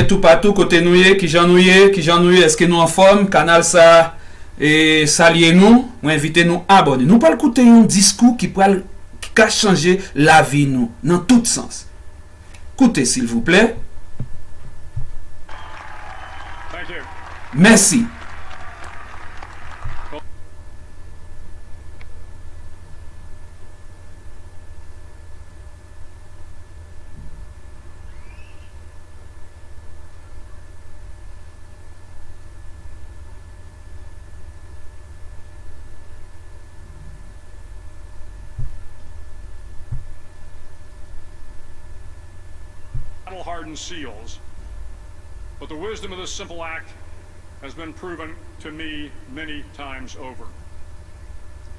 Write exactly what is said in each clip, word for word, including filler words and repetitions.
Toupatou, kote nou ye, kijan nou ye, kijan nou ye, èske nou anfòm? Kanal sa e salye nou, mwen envite nou abòne. Nou pral koute yon diskou ki pral, ki ka chanje lavi nou nan tout sans. Koute, silvouplè. Mèsi. Battle-hardened seals, but the wisdom of this simple act has been proven to me many times over.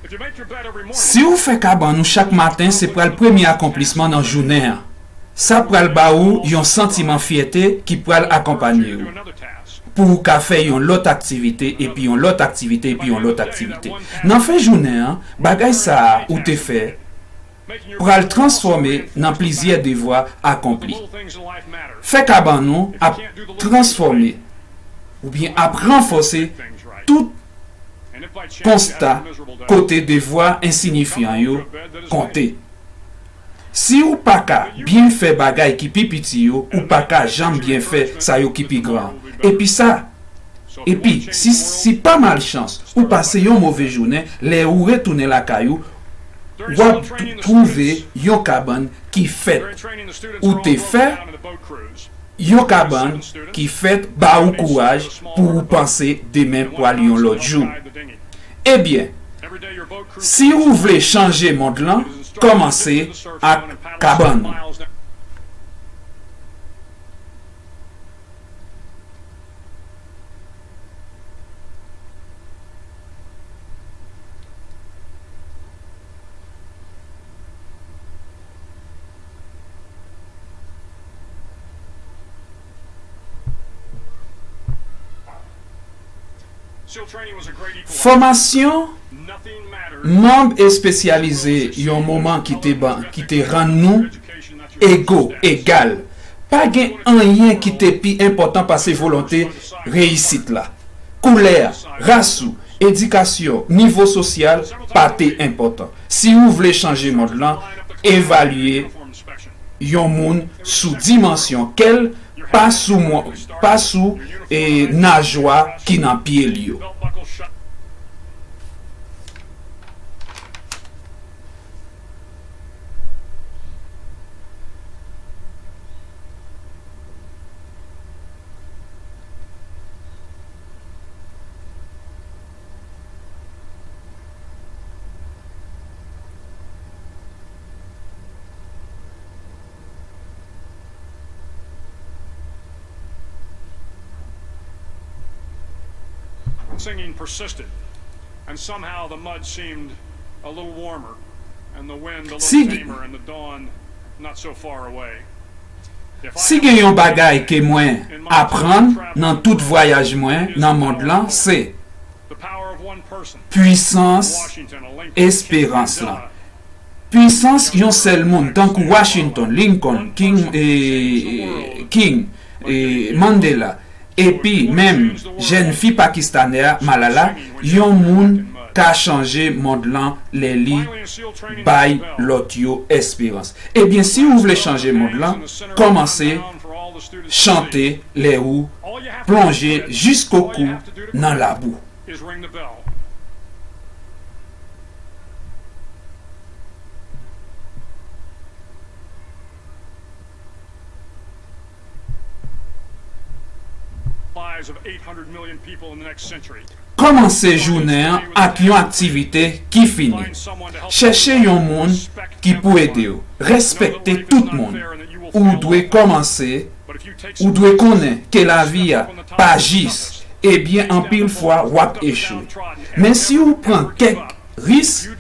If you make your bed every morning, Si w fè kabann ou chak maten, se pral premye akonplisman nan jounen an. Sa pral ba ou yon santiman fyète ki pral akonpanye w pou w ka fè yon lòt aktivite, epi yon lòt aktivite, epi yon lòt aktivite. Nan fen jounen an, bagay sa a ou te fè pral transfòme nan plizyè devwa akonpli. Fè kabann ou ap transfòme oubyen ap ranfòse tout konsta kote devwa ensinyifyan yo konte. Si ou pa ka byen fè bagay ki pi piti yo, ou pa ka janm byen fè sa yo ki pi gran. Epi sa, epi si, si pa malchans ou pase yon move jounen, lè ou retounen lakay ou, w ap twouve yon kabann ki fèt. Ou te fè yon kabann ki fèt ba ou kouraj pou ou panse demen pral yon lòt jou. Ebyen, si ou vle chanje mond lan, kòmanse ak kabann ou. Fòmasyon manm espesyalize yon moman ki te ban, ki te rann nou ego, egal. Pa gen anyen ki te pi enpòtan pase volonte reyisit la. Koulè a, ras ou, edikasyon, nivo sosyal pa te enpòtan. Si ou vle chanje mond lan, evalye yon moun sou dimansyon kè l, pa sou mwa-, pa sou, e, najwa ki nan pye l yo. Singing persisted, and somehow the mud seemed a little warmer, and the wind a little Si tamer, and the dawn not so far away. Si gen yon bagay ke mwen aprann nan tout vwayaj mwen nan mond lan, se pwisans esperans lan. Pwisans yon sèl moun, tankou Washington, Lincoln, King, e, King, e, Mandela, epi menm jèn fi pakistanè a, Malala, yon moun ka chanje mond lan lè li bay lòt yo esperans. Ebyen, si ou vle chanje mond lan, kòmanse chante lè ou plonje jiskokou nan labou. Lives of eight hundred million people in the next century. Kòmanse jounen an ak yon aktivite ki fini. Chèche yon moun ki pou ede w. Respekte tout moun. Ou dwe kòmanse, ou dwe konnen ke lavi a pa jis. Ebyen, anpil fwa, w ap echwe. Men si w pran kèk risk,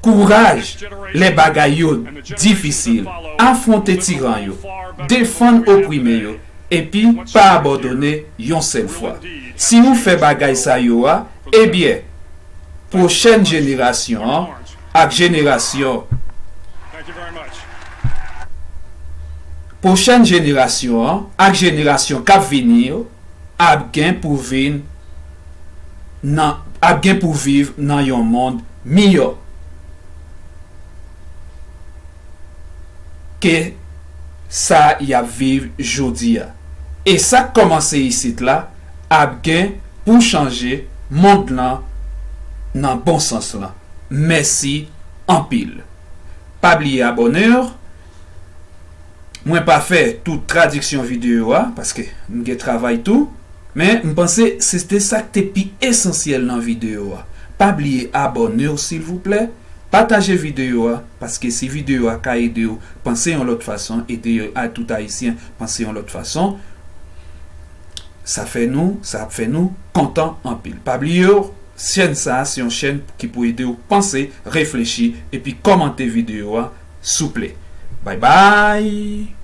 kouraj lè bagay yo difisil, afwonte tiran yo, defann oprime yo, epi pa abandone yon sèl fwa. Si ou fè bagay sa yo a, ebyen, pwochèn jenerasyon an ak jenerasyon Pwochèn jenerasyon an ak jenerasyon k ap vini yo ap gen pou vin nan ap gen pou viv nan yon mond miyò ke sa y ap viv jodi a. E sa k kòmanse isit la ap gen pou chanje mond lan nan bon sans lan. Mèsi anpil. Pa bliye abòne w. Mwen pa fè tout tradiksyon videyo a, paske m gen travay tou, men m panse se te sa k te pi esansyèl nan videyo a. Pa bliye abòne w silvouplè, pataje videyo a, paske si videyo a ka ede w panse yon lòt fason, ede a tout Ayisyen panse yon lòt fason, sa fè nou, sa ap fè nou kontan anpil. Pa bliye w, chèn sa a se yon chèn ki pou ede w panse, reflechi, epi kòmante videyo a, souple. Bay bay!